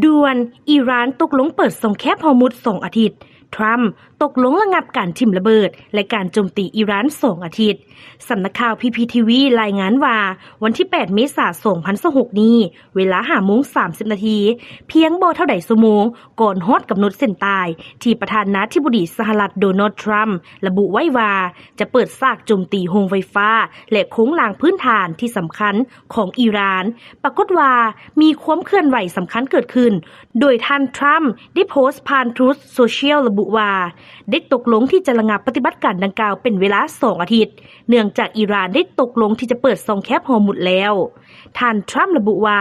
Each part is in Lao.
ດ່ວນ! ອີຣານຕົກລົງເປີດຊ່ອງແຄບຮອຣ໌ມຸດສອງອາທິດ. ທຣຳຕົກລົງລະງັບການຖິ້ມລະເບີດ ແລະ ການໂຈມຕີອີຣານສອງອາທິດ. ສຳນັກຂ່າວ ພີພີທີວີ ລາຍງານວ່າ ວັນທີແປດ ເມສາ ສອງພັນຊາວຫົກນີ້, ເວລາຫ້າໂມງສາມສິບນາທີ, ພຽງບໍ່ເທົ່າໃດຊົ່ວໂມງ ກ່ອນຮອດກຳນົດເສັ້ນຕາຍ ທີ່ປະທານາທິບໍດີສະຫະລັດ ໂດນັລ ທຣຳ ລະບຸໄວ້ວ່າ ຈະເປີດສາກໂຈມຕີໂຮງໄຟຟ້າ ແລະ ໂຄງລ່າງພື້ນຖານທີ່ສຳຄັນຂອງອີຣານ, ປາກົດວ່າມີຄວາມເຄື່ອນໄຫວສຳຄັນເກີດຂຶ້ນ, ໂດຍທ່ານທຣຳໄດ້ໂພສຜ່ານ Truth Social ລະບຸວ່າ ໄດ້ຕົກລົງທີ່ຈະລະງັບປະຕິບັດການດັ່ງກ່າວເປັນເວລາສອງອາທິດ, ເນື່ອງຈາກອີຣານໄດ້ຕົກລົງທີ່ຈະເປີດຊ່ອງແຄບຮອຣ໌ມຸດແລ້ວ. ທ່ານທຣຳລະບຸວ່າ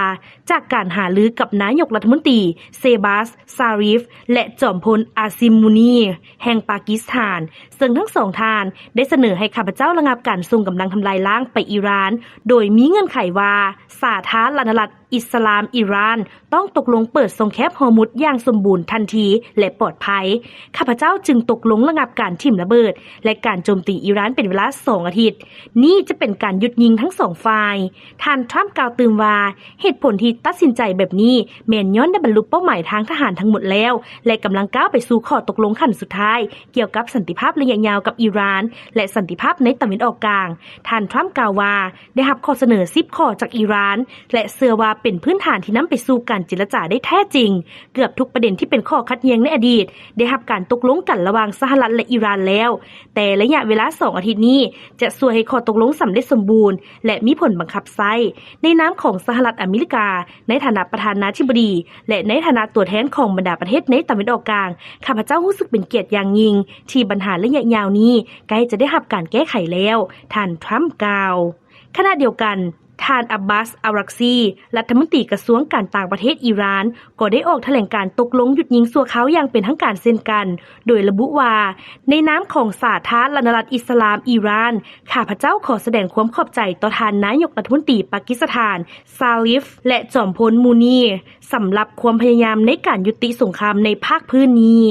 ຈາກການຫາລືກັບນາຍົກລັດຖະມົນຕີ ເຊບາສ ຊາຣິຟ ແລະ ຈອມພົນ ອາຊິມ ມູນີ ແຫ່ງປາກິສຖານ, ເຊິ່ງທັງສອງທ່ານໄດ້ສະເໜີໃຫ້ຂ້າພະເຈົ້າລະງັບການສົ່ງກຳລັງທຳລາຍລ້າງໄປອີຣານ, ໂດຍມີເງື່ອນໄຂວ່າ ສາທາລະນະລັດອິດສະລາມອີຣານ ຕ້ອງຕົກລົງເປີດຊ່ອງແຄບຮອຣ໌ມຸດຢ່າງສົມບູນທັນທີ ແລະ ປອດໄພ. ຂ້າພະເຈົ້າຈຶ່ງຕົກລົງລະງັບການຖິ້ມລະເບີດ ແລະ ການໂຈມຕີອີຣານເປັນເວລາສອງອາທິດ. ນີ້ຈະເປັນການຢຸດຍິງທັງສອງຝ່າຍ. ທ່ານທຣຳກ່າວຕື່ມວ່າ ເຫດຜົນທີ່ຕັດສິນໃຈແບບນີ້ ແມ່ນຍ້ອນໄດ້ບັນລຸເປົ້າໝາຍທາງທະຫານທັງໝົດແລ້ວ ແລະ ກຳລັງກ້າວໄປສູ່ຂໍ້ຕົກລົງຂັ້ນສຸດທ້າຍກ່ຽວກັບສັນຕິພາບໄລຍະຍາວກັບອີຣານ ແລະ ສັນຕິພາບໃນຕາເວັນອອກກາງ. ທ່ານທຣຳກ່າວວ່າ ໄດ້ຮັບຂໍ້ສະເໜີສິບຂໍ້ຈາກອີຣານ ແລະ ເຊື່ອວ່າເປັນພື້ນຖານທີ່ນຳໄປສູ່ການເຈລະຈາໄດ້ແທ້ຈິງ. ເກືອບທຸກປະເດັນທີ່ເປັນຂໍ້ຂັດແຍ່ງໃນອະດີດ ໄດ້ຮັບການຕົກລົງກັນລະຫວ່າງສະຫະລັດ ແລະ ອີຣານແລ້ວ, ແຕ່ໄລຍະເວລາສອງອາທິດນີ້ ຈະຊ່ວຍໃຫ້ຂໍ້ຕົກລົງສຳເລັດສົມບູນ ແລະ ມີຜົນບັງຄັບໃຊ້. ໃນນາມຂອງສະຫະລັດອາເມລິກາ ໃນຖານະປະທານາທິບໍດີ ແລະ ໃນຖານະຕົວແທນຂອງບັນດາປະເທດໃນຕາເວັນອອກກາງ, ຂ້າພະເຈົ້າຮູ້ສຶກເປັນກຽດຢ່າງຍິ່ງ ທີ່ບັນຫາໄລຍະຍາວນີ້ໃກ້ຈະໄດ້ຮັບການແກ້ໄຂແລ້ວ, ທ່ານທຣຳກ່າວ. ຂະນະດຽວກັນ, ທ່ານ ອາບາສ ອາຣັກຊີ ລັດຖະມົນຕີກະຊວງການຕ່າງປະເທດອີຣານ ກໍໄດ້ອອກຖະແຫຼງການຕົກລົງຢຸດຍິງຊົ່ວຄາວຢ່າງເປັນທາງການເຊັ່ນກັນ, ໂດຍລະບຸວ່າ ໃນນາມຂອງສາທາລະນະລັດອິດສະລາມອີຣານ, ຂ້າພະເຈົ້າຂໍສະແດງຄວາມຂອບໃຈຕໍ່ທ່ານນາຍົກລັດຖະມົນຕີປາກິສຖານ ຊາລິຟ ແລະ ຈອມພົນ ມູນີ ສຳລັບຄວາມພະຍາຍາມໃນການຍຸຕິສົງຄາມໃນພາກພື້ນນີ້.